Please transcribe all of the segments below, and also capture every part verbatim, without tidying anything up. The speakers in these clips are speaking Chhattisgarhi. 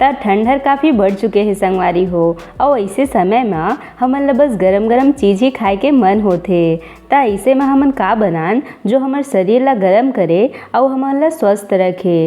त ठंड हर काफ़ी बढ़ चुके हे संगवारी हो, अउ ऐसे समय म हमन ल बस गरम-गरम चीज ही खाए के मन होथे। त ऐसे म हमन का बनान जो हमर शरीर ला गरम करे अउ हमन ला स्वस्थ रखे?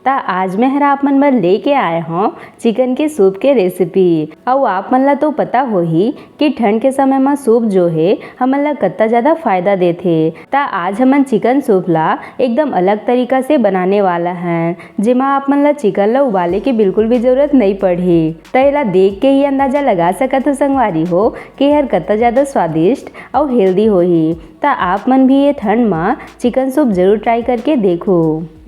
त आज मैं हर आप मन बर लेके आए हौं चिकन के सूप के रेसिपी। अउ आप मन ला तो पता होही कि ठंड के समय म सूप जो हे हमन ला कत्ता ज़्यादा फायदा देथे। त आज हमन चिकन सूप ला एकदम अलग तरीका से बनाने वाला हन, जेमा आप मन ला चिकन ला उबाले के बिल्कुल भी जरूरत नइ पड़ही। त एला देख के ही अंदाजा लगा सकत हो संगवारी हो कि एहर कत्ता ज़्यादा स्वादिष्ट अउ हेल्दी होही। त आप मन भी ये ठंड म चिकन सूप जरूर ट्राई करके देखो।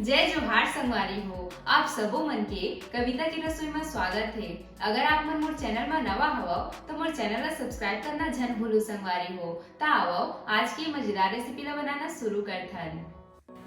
जय जोहार संगवारी हो, आप सबो मन के कविता के रसोई म स्वागत हे। अगर आप मन मोर चैनल म नवा हवव, त मोर चैनल ला सब्सक्राइब करना झन भूलू संगवारी हो। त आवव, आज के मजेदार रेसिपी ला बनाना शुरू करथन।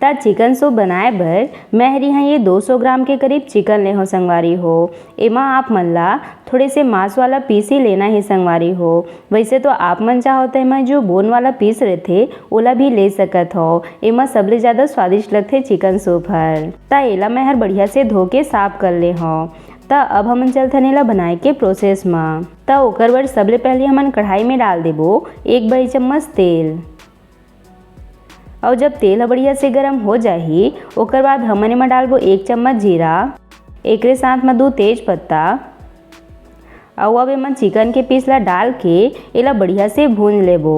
त चिकन सूप बनाए बर मैं हर इहाँ ये दो सौ ग्राम के करीब चिकन ले हौं संगवारी हो। एमा आप मन ला थोड़े से मांस वाला पीस ही लेना हे संगवारी हो। वैसे तो आप मन चाहो त एमा जो बोन वाला पीस रहिथे, ओला भी ले सकत हव। एमा सबले ज़्यादा स्वादिष्ट लगथे चिकन सूप हर। त एला मैं हर बढ़िया से धो के साफ कर ले हौं। त अब हमन चलथन एला बनाए के प्रोसेस म। त ओकर बर सबले पहले हमन कढ़ाई में डाल देबो एक बड़ी चम्मच तेल। अउ जब तेल ह बढ़िया से गरम हो जाही, ओकर बाद हमन एमा डालबो एक चम्मच जीरा, एकरे साथ म दू तेज पत्ता, अउ अब एमा चिकन के पीस ला डाल के एला बढ़िया से भूंज लेबो।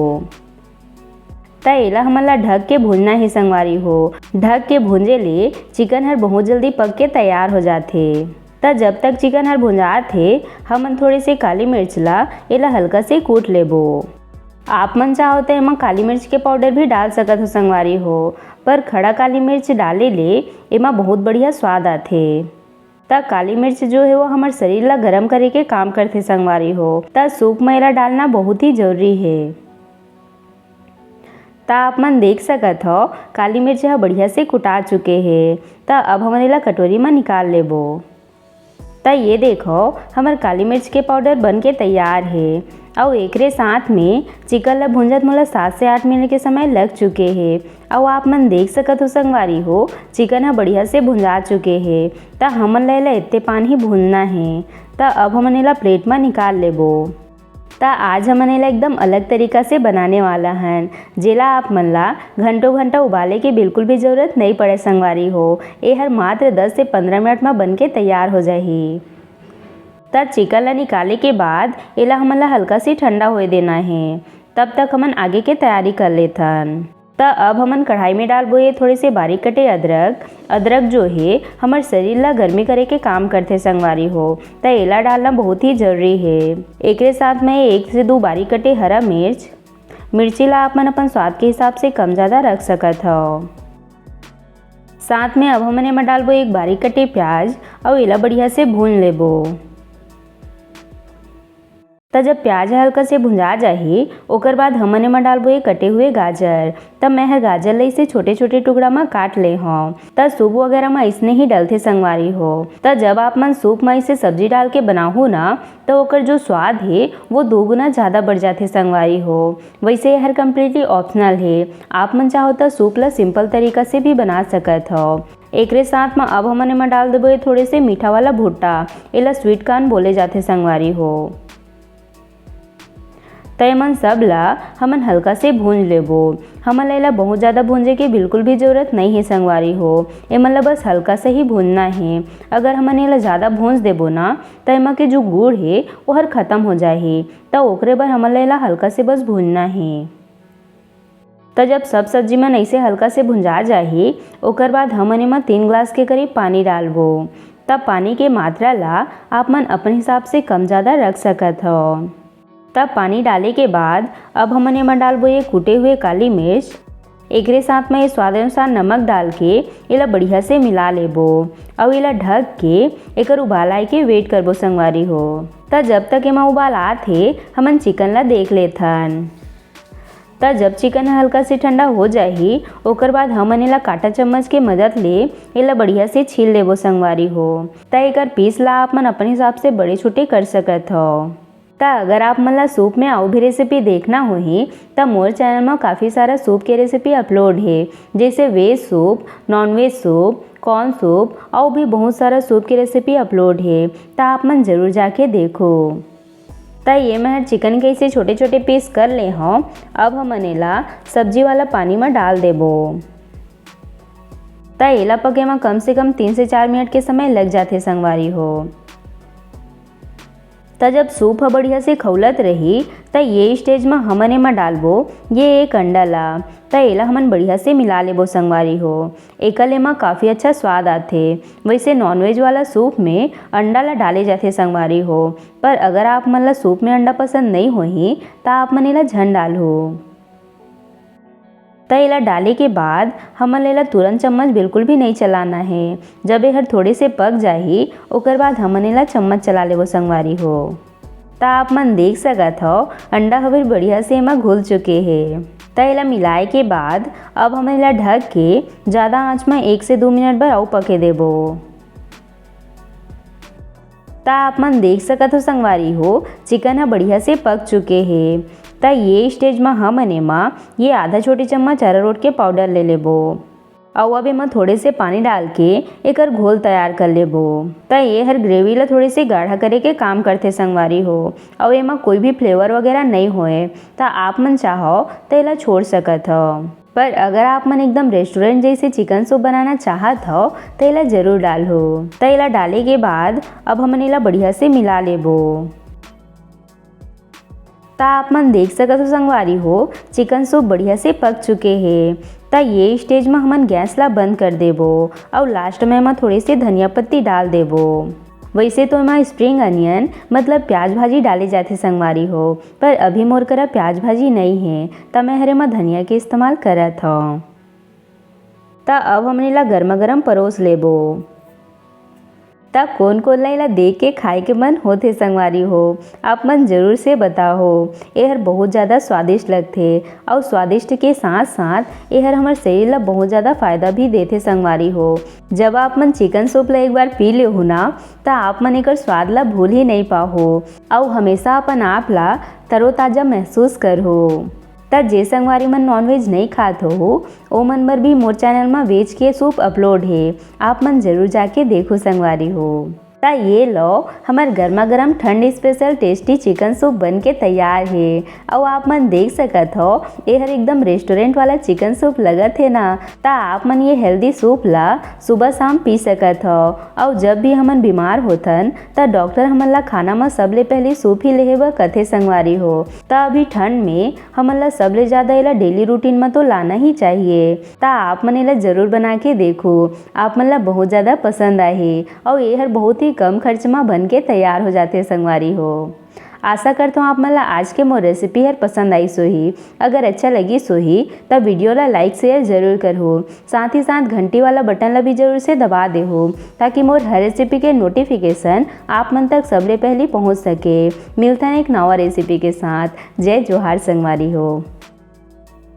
त एला हमन ला ढक के भूंजना हे संगवारी हो। ढक के भूंजे ले चिकन हर बहुत जल्दी पक के तैयार हो जाथे। त जब तक चिकन हर भुंजात हे, हमन थोड़े से काली मिर्च ला एला हल्का से कूट लेबो। आप मन चाहो त एमा काली मिर्च के पाउडर भी डाल सकत हो संगवारी हो, पर खड़ा काली मिर्च डाले ले एमा बहुत बढ़िया स्वाद आथे। त काली मिर्च जो हे वो हमर शरीर ला गरम करे के काम करथे संगवारी हो, त सूप म एला डालना बहुत ही जरूरी हे। त आप मन देख सकत हव काली मिर्च ह बढ़िया से कुटा चुके हे। त अब हमन एला कटोरी म निकाल लेबो। त ये देखो, हमर काली मिर्च के पाउडर बन के तैयार हे। अउ एकरे साथ में चिकन ल भूंजत मोला सात से आठ मिनट के समय लग चुके हे। अउ आप मन देख सकत हो संगवारी हो, चिकन ह बढ़िया से भुंजा चुके हे। त हमन ल एला एत्ते पान ही भूंजना हे। त अब हमन एला प्लेट म निकाल लेबो। त आज हमन एला एकदम अलग तरीका से बनाने वाला हन, जेला आप मन ला घंटों घंटा उबाले के बिल्कुल भी जरूरत नइ पड़े संगवारी हो। एहर मात्र दस से पंद्रह मिनट म बन के तैयार हो जाही। त चिकन ला निकाले के बाद एला हमन ला हल्का से ठंडा होए देना हे। तब तक हमन आगे के तैयारी कर लेथन। त अब हमन कढ़ाई में डालबो ये थोड़े से बारीक कटे अदरक। अदरक जो हे हमर शरीर ला गर्मी करे के काम करथे संगवारी हो, त एला डालना बहुत ही जरूरी हे। एकरे साथ में एक से दू बारीक कटे हरा मिर्च, मिर्ची ला आप मन अपन स्वाद के हिसाब से कम ज़्यादा रख सकत हव। साथ में अब हमन एमा डालबो एक बारीक कटे प्याज अउ एला बढ़िया से भून लेबो। त जब प्याज ह हल्का से भुंजा जाही, ओकर बाद हमन एमा डालबो ये कटे हुए गाजर। त मैं हर गाजर ला इसे छोटे-छोटे टुकड़ा म काट ले हौं। त सूप वगैरह म अइसने ही डलथे संगवारी हो। त जब आप मन सूप म इसे सब्जी डाल के बनाहू ना, त ओकर जो स्वाद हे, वो दो गुना ज़्यादा बढ़ जाथे संगवारी हो। वैसे ये हर completely optional हे, आप मन चाहो त सूप ला simple तरीका से भी बना सकत हव। एकरे साथ म अब हमन एमा डाल देबो ये थोड़े से मीठा वाला भुट्टा, एला sweet corn बोले जाथे संगवारी हो। त एमन सब ला हमन हल्का से भूंज लेबो। हमन ला एला बहुत ज़्यादा भूंजे के बिल्कुल भी जरूरत नइ हे संगवारी हो, एमन ला बस हल्का से ही भूंजना हे। अगर हमन एला ज़्यादा भूंज देबो ना, त एमा के जो गुण हे, ओहर खत्म हो जाही। त ओकरे बर हमन ला एला हल्का से बस भूंजना हे। त जब सब सब्जी मन अइसे हल्का से भुंजा जाही, ओकर बाद हमन एमा तीन ग्लास के करीब पानी डालबो। त पानी के मात्रा ला आप मन अपन हिसाब से कम ज़्यादा रख सकत हव। तब पानी डाले के बाद अब हमन एमा डालबो ये कूटे हुए काली मिर्च। एकरे साथ में ये स्वाद अनुसार नमक डाल के एला बढ़िया से मिला लेबो। अउ एला ढक के एकर उबाल आए के वेट करबो संगवारी हो। त जब तक एमा उबाल आत हे, हमन चिकन ला देख लेथन। त जब चिकन ह हल्का से ठंडा हो जाही, ओकर बाद हमन एला कांटा चम्मच के मदद ले एला बढ़िया से छील लेबो संगवारी हो। त एकर पीस ला आप मन अपन हिसाब से बड़े छोटे कर सकत हव। त अगर आप मन ला सूप में अउ भी रेसिपी देखना होही, त मोर चैनल म काफ़ी सारा सूप के रेसिपी अपलोड हे, जैसे वेज सूप, नॉन वेज सूप, कॉर्न सूप, अउ भी बहुत सारा सूप के रेसिपी अपलोड हे, त आप मन जरूर जाके देखो। त ये मैं ह चिकन के ऐसे छोटे-छोटे पीस कर ले हव। अब हमन एला सब्जी वाला पानी म डाल देबो। त एला पके म कम से कम तीन से चार मिनट के समय लग जाथे संगवारी हो। त जब सूप ह बढ़िया से खउलत रही, त ये स्टेज म हमन एमा डालबो ये एक अंडा ला। त एला हमन बढ़िया से मिला लेबो संगवारी हो। एकर ले एमा काफ़ी अच्छा स्वाद आथे। वैसे नॉनवेज वाला सूप में अंडा ला डाले जाथे संगवारी हो, पर अगर आप मन ला सूप में अंडा पसंद नई होही, त आप मन एला झन डालहू। त एला डाले के बाद हमन ला एला तुरंत चम्मच बिल्कुल भी नई चलाना हे। जब एहर थोड़े से पक जाही, ओकर बाद हमन एला चम्मच चला लेबो संगवारी हो। त आप मन देख सकत हव, अंडा हवे बढ़िया से एमा घुल चुके हे। त एला मिलाए के बाद अब हमन एला ढक के ज़्यादा आंच म एक से दो मिनट बर अउ पके देबो। त आप मन देख सकत हो संगवारी हो, चिकन ह बढ़िया से पक चुके हे। त ये स्टेज म हमन एमा ये आधा छोटी चम्मच अरारोट के पाउडर ले लेबो। अउ अब एमा थोड़े से पानी डाल के एकर घोल तैयार कर लेबो। त ये हर ग्रेवी ला थोड़े से गाढ़ा करे के काम करथे संगवारी हो। अउ एमा कोई भी फ्लेवर वगैरह नई होए, त आप मन चाहो त एला छोड़ सकत हव। पर अगर आप मन एकदम रेस्टोरेंट जैसे चिकन सूप बनाना चाहत हव, त एला जरूर डालहू। त एला डाले के बाद अब हमन एला बढ़िया से मिला लेबो। त आप मन देख सकत हो संगवारी हो, चिकन सूप बढ़िया से पक चुके हे। त ये स्टेज म हमन गैस ला बंद कर देबो अउ लास्ट में एमा थोड़े से धनिया पत्ती डाल देबो। वैसे तो एमा स्प्रिंग अनियन मतलब प्याज भाजी डाले जाथे संगवारी हो, पर अभी मोर करा प्याज भाजी नई हे, त मैं हर एमा धनिया के इस्तेमाल करत हव। त अब हमन एला गरमा गरम परोस लेबो। त कोन कोन ला एला देख के खाए के मन होथे संगवारी हो, आप मन जरूर से बताओ। एहर बहुत ज़्यादा स्वादिष्ट लगथे अउ स्वादिष्ट के साथ साथ एहर हमर शरीर ला बहुत ज़्यादा फायदा भी देथे संगवारी हो। जब आप मन चिकन सूप ला एक बार पी लेहू ना, त आप मन एकर स्वाद ला भूल ही नई पाहू अउ हमेशा अपन आप ला तरोताज़ा महसूस करहू। त जे संगवारी मन नॉनवेज नई खात हो, ओ मन बर भी मोर चैनल म वेज के सूप अपलोड हे, आप मन जरूर जाके देखो संगवारी हो। त ये लो, हमर गर्मा गर्म ठंड स्पेशल टेस्टी चिकन सूप बन के तैयार हे। अउ आप मन देख सकत हो, एहर एकदम रेस्टोरेंट वाला चिकन सूप लगत हे ना। त आप मन ये हेल्दी सूप ला सुबह शाम पी सकत हो। अउ जब भी हमन बीमार होथन, त डॉक्टर हमन ला खाना म सबले पहली सूप ही लेहे बर कथे संगवारी हो। त अभी ठंड में हमन ला सबले ज़्यादा एला डेली रूटीन म तो लाना ही चाहिए। त आप मन एला जरूर बना के देखो, आप मन ला बहुत ज़्यादा पसंद आही। अउ एहर बहुत ही कम खर्च म बन के तैयार हो जाथे संगवारी हो। आशा करथों आप मन ला आज के मोर रेसिपी हर पसंद आइस होही। अगर अच्छा लगिस होही, त वीडियो ला लाइक शेयर जरूर करहू। साथ ही साथ घंटी वाला बटन ला भी जरूर से दबा देहू, ताकि मोर हर रेसिपी के नोटिफिकेशन आप मन तक सबले पहली पहुंच सके। मिलथन एक नवा रेसिपी के साथ। जय जोहार संगवारी हो।